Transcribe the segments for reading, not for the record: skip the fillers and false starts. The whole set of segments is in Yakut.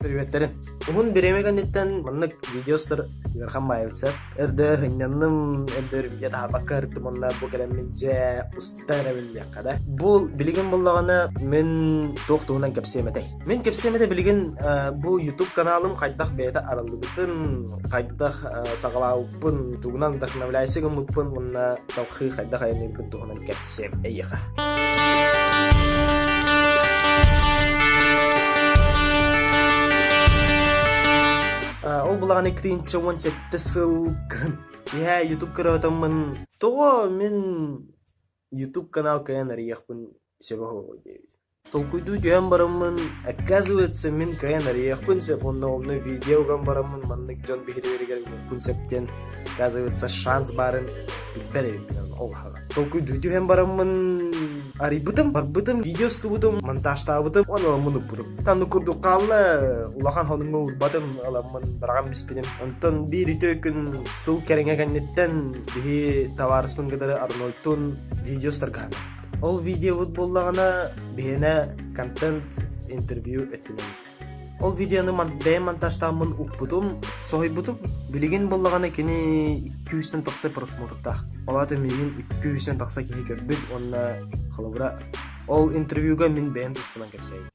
Приветтэрин. Уһун бириэмэ кэнниттэн маннык видеостар ыарахан баайбытсар. Эрдэ һынньанным, эрдэ видео таһаарбакка ырыттым уонна бу кэлэммин дьэ устан эрэбин диэххэ да. Бу билигин буллаҕына мин туох туһунан кэпсиэм этэй? Мин кэпсиэм этэ билигин бу YouTube каналым хайдах бэйэтэ арыллыбытын, хайдах саҕалаабыппын, тугунан вдохновляйся гыммыппын уонна салхыы хайдах айанныырбын туһунан кэпсиэм эйиэхэ. Ол булаҕан 2017 сыл кыһын. Иһээ YouTube көрөөтөммүн тоҕо мин YouTube канал кыайан арыйыахпын сөбө суоҕуй диэбит. Толкуйдуу түһэн бараммын, оказывается, мин кыайан арыйыахпын сөп уонна онно видео уган бараммын маннык дьон биһирэбэригэр угуохпун сөп диэн, оказывается, шанс баарын билбэт эбиппин ол аһаҕа. Толкуйдуу түһэн бараммын арыйбытым, барбытым, видео устубутум, монтажтаабытым уонна ыламмын укпутум. Танны курдук хаалла, улахан хонуҥҥа уурбатым, ыламмын быраҕан биспитим. Онтон биир үтүө күн сыл кэриҥэ кэнниттэн биһи табаарыспын кытары Арнольдтуун видео устаргаһан. Ол видеобут буоллаҕына биһиэнэ контент интервью өттүнэн Ол видеону бэйэм монтажтааммын укпутум, соһуйбутум. Билигин буоллаҕына кини 200-тэн тахса просмотрдаах. Ол аата миигин 200-тэн тахса киһи көрбүт уонна холобура ол интервьюга мин бэйэм туспунан кэпсээбит.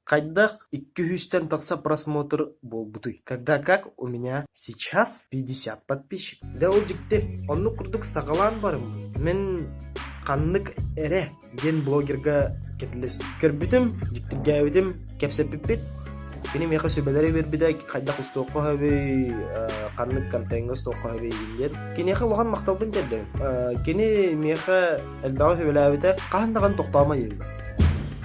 Хайдах 200-тэн тахса просмотр буолбутуй? Когда как у меня сейчас 50 подписчик. Дьэ ол дьикти, оннук курдук саҕалаан барыммын. Мин ханнык эрэ диэн блогерга көрбүтүм, дьиктиргээбитим, кэпсэппиппит. Кини миэхэ сүбэлэри биэрбитэ, хайдах устуохха сөбүй, ханнык контеҥҥа устуохха сөбүй диэн. Киниэхэ улахан махталбын тиэрдэбин. Кини миэхэ элбэҕи сүбэлээбитэ, хаһан даҕаны тохтоомо диэбитэ.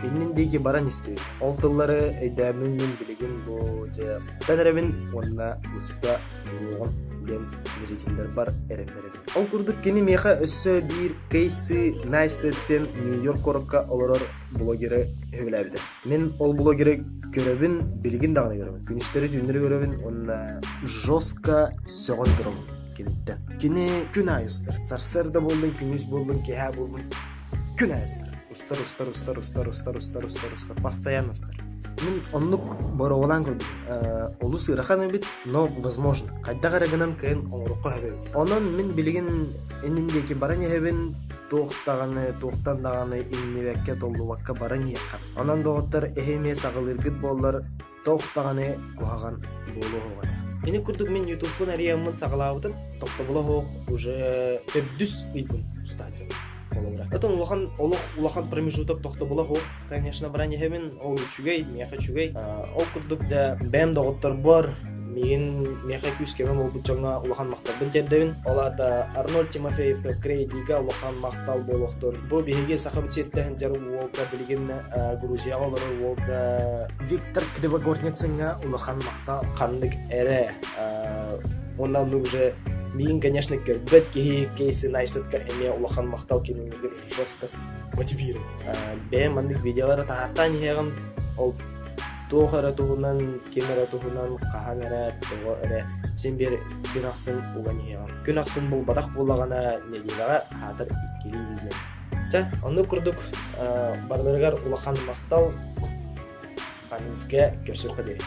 Иннин диэки баран истибит. Ол тыллары өйдөөммүн мин билигин бу дьэ эрэбин уонна уста туруоҕум диэн зрителлэрбар эрэннэрэбин. Ол курдук кини миэхэ өссө биир Кейси Найстедтэн Нью-Йорк куоракка олорор блогеры сөбүлээбитэ. Мин ол блогеры көрөбүн, билигин даҕаны көрөбүн. Күнүстэри-түүннэри көрөбүн уонна жестко сөҕөн турабын киниттэн. Кини күн аайы устар. Сарсыарда буоллун, күнүс буоллун, киэһэ буоллун күн аайы устар. Устар, устар, устар, устар, устар, устар, устар, устар, постоянно устар. Мин оннук боруобалаан көрбүтүм. Олус ыарахан эбит, но возможно. Хайдах эрэ гынан кыайан оҥоруохха сөп эбит. Онон мин билигин иннин диэки баран иһэбин, туох даҕаны, туохтан даҕаны иҥнибэккэ, толлубакка баран иһиэххэ. Онон доҕоттор, эһи эмиэ саҕалыыргыт буоллар, туох даҕаны куһаҕан буолуо суоҕа этэ. Ини курдук мин ютубпун арыйаммын саҕалаабытым, тохтобула суох уже төрдүс ыйбын устааччыбын. Холобура. Это улахан олох улахан промежуток тохтобула суох, конечно, баран иһэбин, ол үчүгэй, миэхэ үчүгэй. Ол курдук да бэйэм доҕотторбор миигин миэхэ күүс-көмө буолбут дьоҥҥо улахан махталбын тиэрдэбин. Ол аата Арнольд Тимофеевка Крейдига улахан махтал буолуохтун. Бу биһиги Сахабыт сириттэн сылдьар уолга билигин Грузияҕа олорор уолга Виктор Кривогорницыҥҥа улахан махтал. Ханнык эрэ уонна оннук уже миигин, конечно, көрбөт киһи Кейси Найсетка эмиэ улахан махтал кинилэргэ жестко мотивирует. Бэйэм маннык видеолары таһаартаан иһиэҕим. Ол туох эрэ туһунан, ким эрэ туһунан, хаһан эрэ, тоҕо эрэ син биир күн ахсын уган иһиэҕим. Күн ахсын булбатах буоллаҕына нэдиэлэҕэ аатар иккилии диэн. Чэ, оннук курдук барыларыгар улахан махтал. Анинская көрсүөххэ диэри.